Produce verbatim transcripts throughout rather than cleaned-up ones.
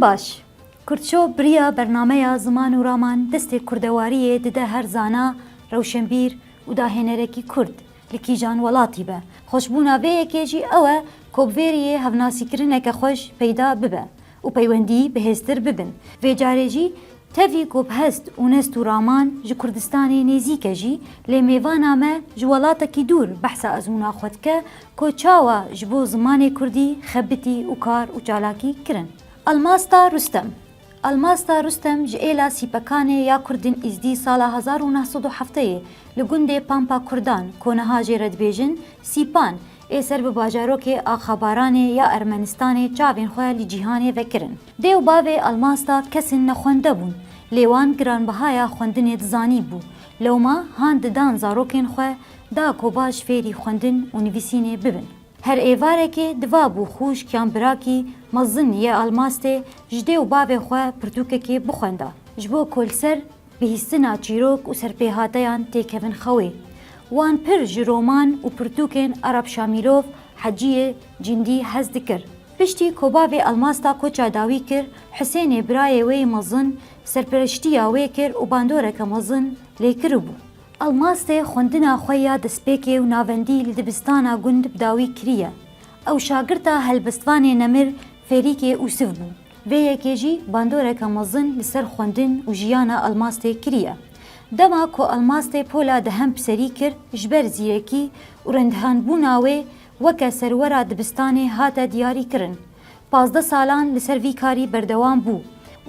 Baş. Kurdshow bi riya bernameya ziman û raman destê kurdewariyê dide her zana, rewşenbîr û dahênerekî kurd li kîjan welatî be. Xweşbûna vê yekê jî ew e ku bi vê riyê hevnasîkirineke xweş peyda bibe û peywendî bihêztir bibin. Vê carê jî tevî ku bi hest û nest û raman ji Kurdistanê nêzîk e jî, lê mêvana me ji welatekî dûr behsa ezmûna xwe dike ku çawa ji bo zimanê kurdî xebitî û kar û çalakî kirin. Almasta Rustem. Almasta Rustem ji êla Sîpekanê ya Kurdên Îzdî sala hezar û neh sed û heftê li gundê Pampa Kurdan, ku niha jê re dibêjin Sîpan, ê ser bi bajarokê Axabaranê ya Ermenistanê çavên xwe li cîhanê vekirin. Dê û bavê Almasta kesên nexwende bûn, lê wan giranbihaya xwendinê dizanîbû. Lewma han didan zarokên xwe da ku baş fêrî xwendin û nivîsînê bibin. Her êvarekê diva bû xûşk yan birakî mezin yê Almastê ji dê û bavê xwe pirtûkekê bixwenda, ji bo ku li ser bihîstina çîrok û serpêhateyan têkevin xewê. Wan pir ji roman û pirtûkên Arap Şamîlov, Heciyê Cîndî hez dikir. Piştî ku bavê Almasta koça dawî kir, Husênê birayê wê yê mezin serpereştiya wê kir û bandoreke mezin lê kiribû. Almastê xwendina xwe ya destpêkê û navendî li dibistana gund bi dawî kiriye. Ew şagirta helbestvanê nemir Ferîkê Ûsiv bû. Vê yekê jî bandoreke mezin li ser xwendin û jiyana Almastê kiriye. Dema ku Almastê pola dehem bi serî kir, ji ber zîrekî û rindhanbûna wê weke serwera dibistanê hate diyarî kirin. Pazdeh salan li ser vî karî berdewam bû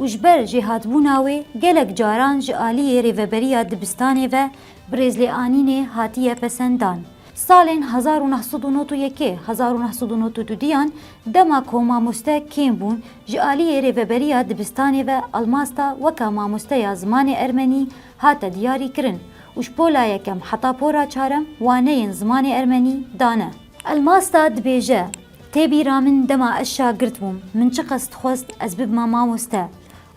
û ji ber jêhatbûna wê gelek caran ji aliyê rêveberiya dibistanê ve bi rêzlêanînê hatiye pesendan. Salên hezar û neh sed û nod û yekê, hezar û neh sed û nod û dudiyan, dema ku mamoste kêm bûn, ji aliyê rêveberiya dibistanê ve Almasta weke mamosteya zimanê ermenî hate diyarî kirin û ji pola yekem heta pora çarem waneyên zimanê ermenî dane. Elmasta dibêje, Tê bîra min dema ez şagirt bûm, min çiqas dixwest ez bibime mamoste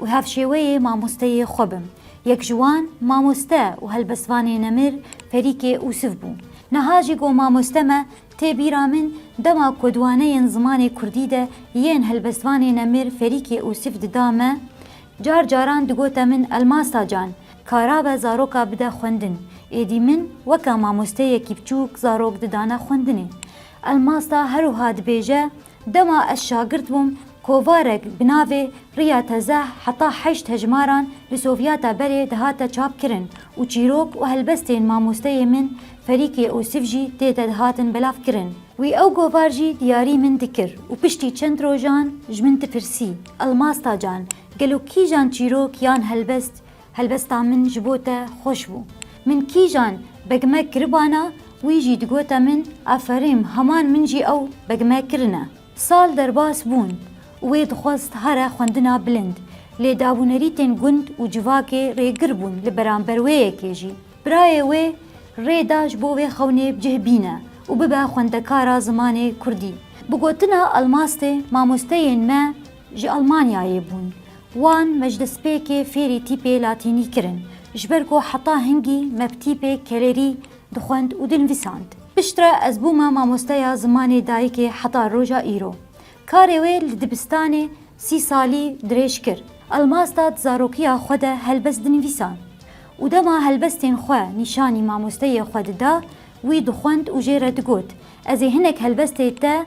û hevşêweyê mamosteyê xwe bim. Yek ji wan mamoste û helbestvanê nemir Ferîkê Ûsiv bû. Niha jî ku mamoste me, tê bîra min dema ku di waneyên zimanê kurdî de yên helbestvanê nemir Ferîkê Ûsiv dida me, car caran digote min, Elmasta can, kara be zaroka bide xwendin. Êdî min weke mamosteyekî biçûk zarok didane xwendinê. Elmasta her wiha dibêje, Dema ez şagirt bûm, kovarek bi navê Riya Teze heta heşt hejmaran li Sovyeta berê dihate çapkirin û çîrok û helbestên mamosteyê min Ferîkê Ûsiv jî tê de dihatin belavkirin. Wî ew govar jî diyarî min dikir û piştî çend rojan ji min dipirsî, Elmasta can, gelo kîjan çîrok yan helbest helbesta min ji bo te xweş bû? Min kîjan begme kiribana, wî jî digote min, Aferîm, heman min jî ew begme kirine. Sal derbas bûn û wê dixwest here xwendina bilind, lê dawûnerîtên gund û civakê rêgir bûn li beramber wê yekê jî. Birayê wê rê da ji bo wê xewnê bi cih bîne û bibe xwendekara zimanê kurdî. Bi gotina Elmastê, mamosteyên me ji Elmanyayê bûn. Wan me ji destpêkê fêrî tîpê latînî kirin, ji ber ku heta hingî me bi tîpê kelêrî dixwend û dinivîsand. Piştre ez bûme mamosteya zimanê dayikê heta roja îro. Karê wê li dibistanê sî salî dirêj kir. Elmasta di zarokiya xwe de helbest dinivîsan û dema helbestên xwe nîşanî mamosteyê xwe dida, wî dixwend û jê re digot, Ez ê hinek helbestê te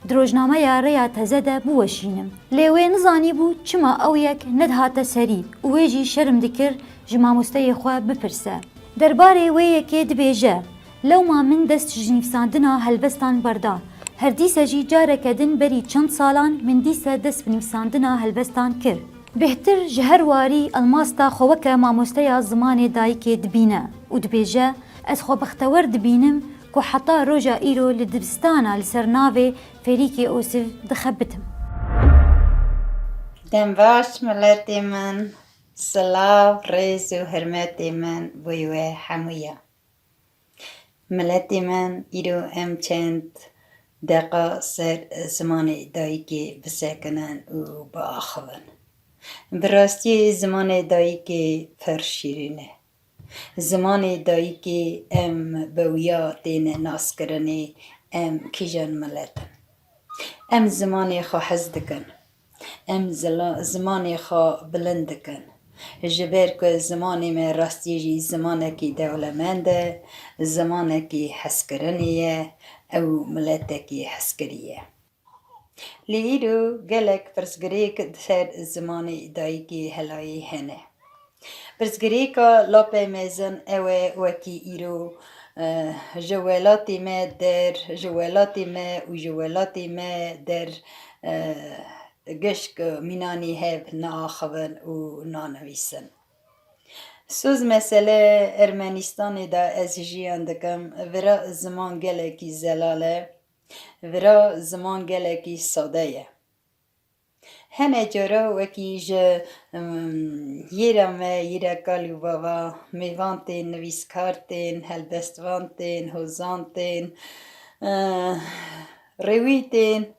di rojnameya Rêya Teze de biweşînim. Lê wê nizanîbû çima ew yek nedihate serî û wê jî şerm dikir ji mamosteyê xwe bipirse. Derbarê wê yekê dibêje, Lewma min dest ji nivîsandina helbestan berda. Her dîse jî careke din berî çend salan min dîse dest bi nivîsandina helbestan kir. Bêhtir ji her warî Elmasta xwe weke mamosteya zimanê dayikê dibîne û dibêje, Ez xwe bextewer dibînim ku heta roja îro li dibistana li ser navê Ferîkê Ûsiv dixebitim. Dem baş miletê min, silav, rêz û hurmetê min bo we hemû ye. Miletê min, îro em çend deqa ser zimanê dayikê bisekinin û biaxivin. Bi rastî zimanê dayikê pir şîrîn e. Zimanê dayikê em bi wiya têne naskirinê, em kîjan milet in. Em zimanê xwe hez dikin. Em zila-, zimanê xwe bilind dikin. Ji ber ku zimanê me rastî jî zimanekî dewlemend e, zimanekî hezkirinê ye, ew miletekî hezkirî ye. Lê îro gelek pirsgirêk di ser zimanê dayikê helayî hene. Pirsgirêka lapê mezin ew e, wekî îro, eh, ji welatê me der, ji welatê me û ji welatê me der, eh, gişk mînanî hev naaxivin û nanivîsin. Soz mesele Ermenistanê de ez jiyan dikim, vira ziman gelekî zelal e, vira ziman gelekî sade ye. Hene cara wekî ji, em, yêra me, yêra kal û bava, mêvan tên, nivîskar tên, helbestvan tên, hozan tên, eh, rêwî tên,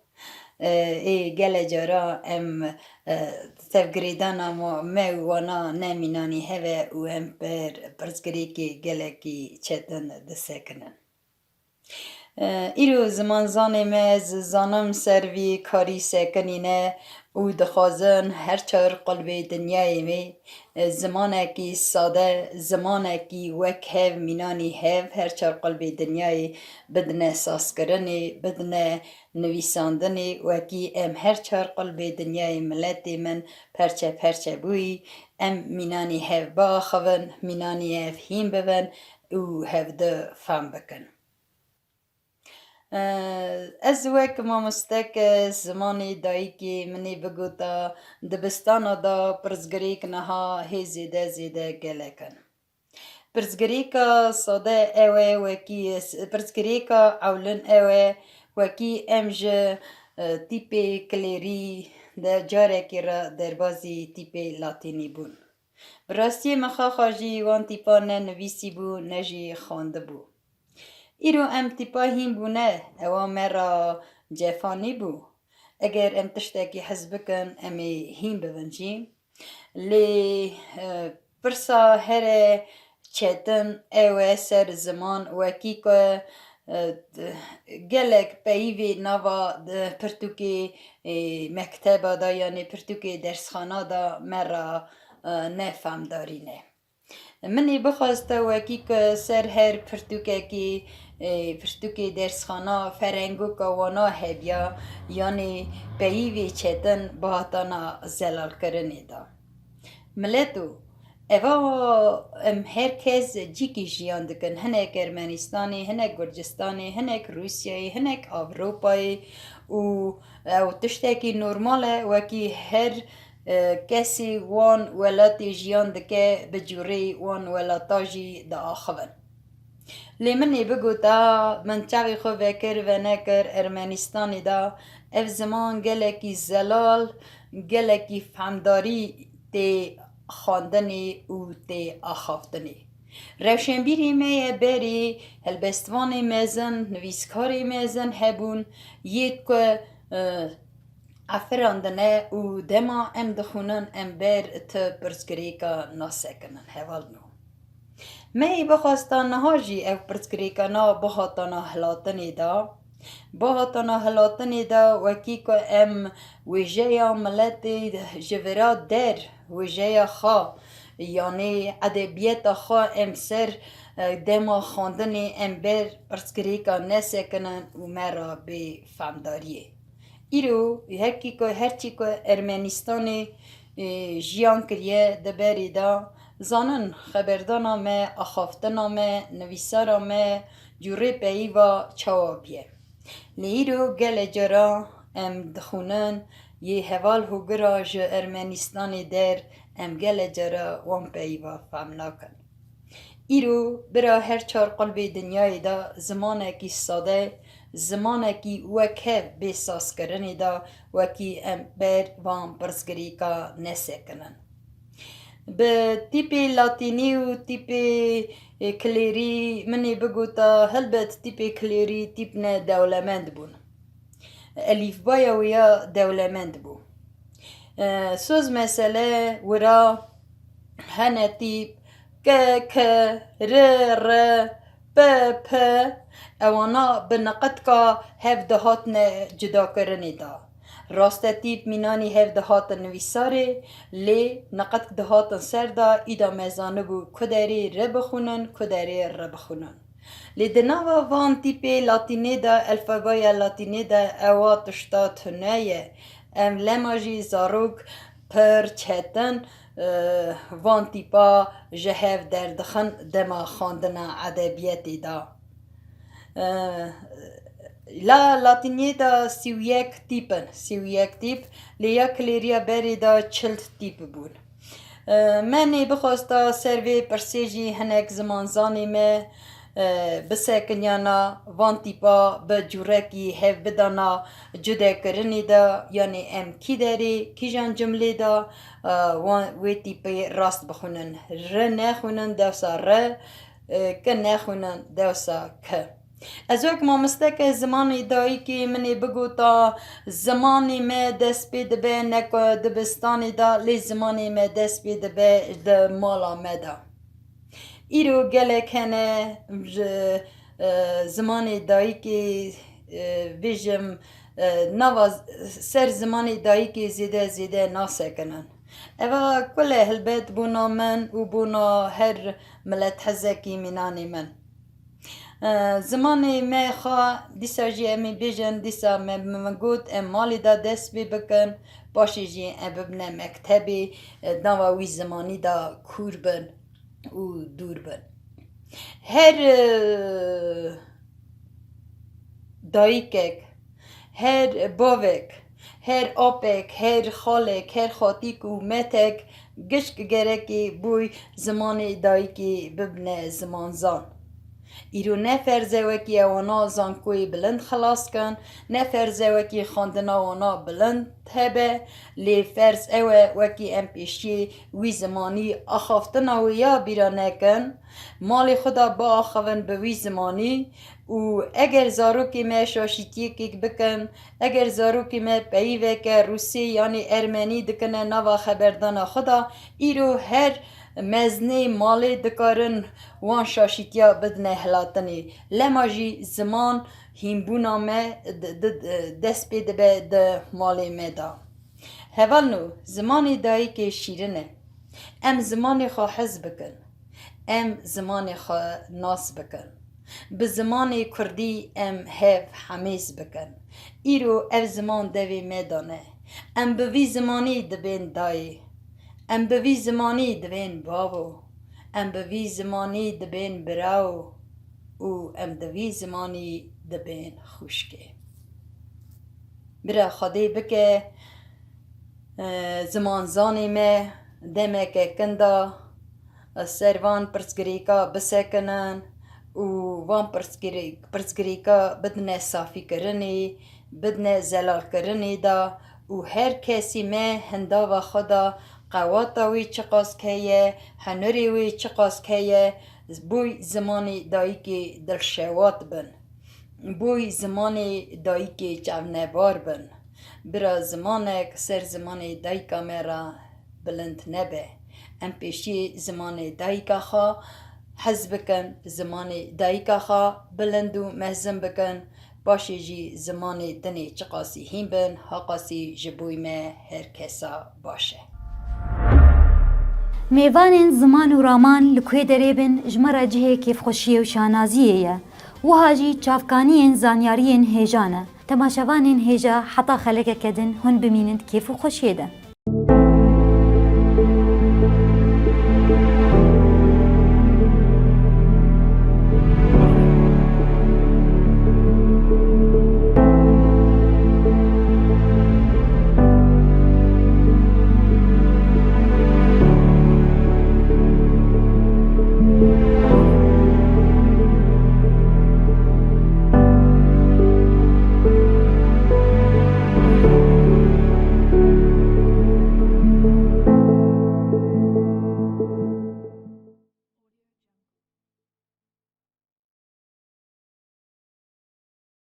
eh, ê gele cara em, eh, tevgirêdana ma, me û wana ne mînanî hev e û em ber pirsgirêkê gelekî çetin disekinin. Eh, îro zimanzanê me, ez zanim, ser vî karî sekinîne û dixwazin her çar qulbê dinyayê me, eh, zimanekî sade, zimanekî wek hev, mînanî hev, her çar qulbê dinyayê bidine sazkirinê, bidine nivîsandinê, wekî em her çar qulbê dinyayê miletê min perçe perçe bûyî, em mînanî hev biaxivin, mînanî hev hîn bibin û hevdu fam bikin. Eh, ez wek mamosteke zimanê dayikê min ê bigota, dibistana de pirsgirêk niha hê zêde zêde gelek in. Pirsgirêka sade ew e, wekî s-, pirsgirêka ewlin ew e, wekî em ji, eh, tîpê klêrî de carekê re derbazî tîpê latînî bûn. Bi rastiyê min xaxa jî wan tîpa ne nivîsîbû, ne jî xwendibû. Îro em tîpa hîn bûne, ewa me re cefa nîbû. Eger em tiştekî hez bikin, em ê hîn bibin jî. Lê, e, pirsa here çetin ew e ser ziman, wekî ku, e, d-, gelek peyivê nava di pirtûkê, e, mekteba de, yanê pirtûkê dersxana de me re, e, ne famdarî ne. Min ê bixwesta wekî ku ser her pirtûkekê, ê, pirtûkê dersxana ferengoka wana hebiya, yanê peyivê çetin bihatana zelalkirinê de. Mileto, eva em her kes cîkî jiyan dikin. Hinek Ermenistanê, hinek Gurcistanê, hinek Rûsyayê, hinek Ewropayê û ew tiştekî normal e, wekî her e, kesê wan welatê jiyan dike, bi cûrê wan welata jî diaxivin. Lê min ê bigota, min çavê xwe vekir venekir Ermenistanê de ev ziman gelekî zelal, gelekî fehmdarî tê xwendinê û tê axaftinê. Rewşenbîrê me yê berê, helbestvanê mezin, nivîskarê mezin hebûn, yê ku, e, efirandine û dema em dixwînin, em ber ti pirsgirêka nasekinin. Hevalno. Me yê bixwesta niha jî ev pirsgirêka na bihatana hilatinê de. Bihatana hilatinê de wekî ku em wêjeya miletê ji vira der, wêjeya xwe, yanê edebiyata xwe em ser, e, dema xwendinê em ber pirsgirêka nesekinin û me re bê famdariyê. Îro her kî ku, her çî ku Ermenistanê, e, jiyan kiriye di berê de, zanin xeberdana me, axaftina me, nivîsara me, cûrê peyîva çawa bûye. Lê îro gele cara em dixwînin, yê heval hûgira ji Ermenistanê der, em gele cara wan peyîva fam nakin. Îro bira her çar qulbê dinyayê de zimanekî sade, zimanekî wekhev bê sazkirinê de wekî em ber van pirsgirêka nesekinin. Bi tîpê latînî û tîpê, e, klêrî min ê bigota, helbet tîpê klêrî tîp ne dewlemend bûn. Elîfbaya wê ya dewlemend bû. E, soz mesele wira hene tîp K, K, R, R, P, P, ewana bi niqidka hev dihatine cudakirinê de. Raste tîp mînanî hev dihatin nivîsarê, lê neqet dihatin ser de, îda me zanibû ku derê re bixwînin, ku derê re bixwînin. Lê di nava van tîpê latînê de, elfabaya latînê de ewa tişta tune ye. Em lema jî zarok pir çetin, e, van tîpa ji hev derdixin dema xwendina edebiyatê de. E, la latîniyê de sî û yek tîp in, sî û yek tîp, lê ya kilêriya berê de çil tîp bûn. E, me nê bixwesta ser vê pirsê jî hinek zimanzanê me, e, bisekiniyana van tîpa bi cûrekî hev bidana cudekirinê de, yanî em kî derê, kîjan cimlê de, e, wan, wê tîpê rast bixwînin. Re nexwînin dewsa re, e, ke nexwînin dewsa ke. Ez wek mamosteke zimanê dayikê min ê bigota, zimanê me dest pê dibe ne ku dibistanê de, lê zimanê me dest pê dibe di mala me de. Îro gelek hene ji, e, zimanê dayikê, e, bêjim, e, nava z-, ser zimanê dayikê zêde zêde nasekinin. Eva kule hilbet bona min û bona her milethezekî mînanê min. E, zimanê me xwe dîsa jî em ê bêjin, dîsa me, me got em malê de dest pê bikin, paşê jî em bibine mektebê, e, nava wî zimanî de kûr bin û dûr bin. Her, e, dayikek, her bavek, her apek, her xalek, her xatîk û metek gişk gerekê boy zimanê dayikê bibne zimanzan. Îro ne ferz e wekî ewana zankoyê bilind xilas kin, ne ferz e wekî xwendina wana bilind hebe, lê ferz ew e wekî em pêşiyê wî zimanî axaftina wê ya bîra nekin, malê xwe de biaxivin bi wî zimanî û eger zarokê me şaşîtiyekek bikin, eger zarokê me peyiveke rûsî yanî ermenî dikine nava xeberdana xwe de, îro her meznê malê dikarin wan şaşîtiya bidine hilatinê. Lema jî ziman hînbûna me di, di, dest pê dibe di malê me de. Hevalno, zimanê dayikê şîrin e. Em zimanê xwe hez bikin. Em zimanê xwe nas bikin. Bi zimanê kurdî em hev hemêz bikin. Îro ev ziman devê me de ne. Em bi vî zimanî dibên dayê. Em bi vî zimanî dibên bavo. Em bi vî zimanî dibên birao. Û em di vî zimanî dibên xwişkê. Bira Xwedê bike, e, zimanzanê me demeke kin de ser van pirsgirêka bisekinin û van pirsgirê-, pirsgirêka bidine safîkirinê, bidine zelalkirinê de û her kesî me hindava xwe de qewata wî çiqas heye, hunirê wî çiqas heye, boy zimanê dayikê dilşewat bin. Boy zimanê dayikê çavnebar bin. Bira zimanek ser zimanê dayika me re bilind nebe. Em pêşî zimanê dayika xwe hez bikin, zimanê dayika xwe bilind û mezin bikin. Paşê jî zimanê dinê çiqasî hîn bin, haqasî ji boy me her kesa baş e. Mêvanên ziman û raman li ku derê bin, ji me re cihê kêfxweşiyê û şanaziyê ye. Wiha jî çavkaniyên zanyariyên hêja ne. Temaşevanên hêja heta xelekeke din hûn bimînin di kêf û xweşiyê de.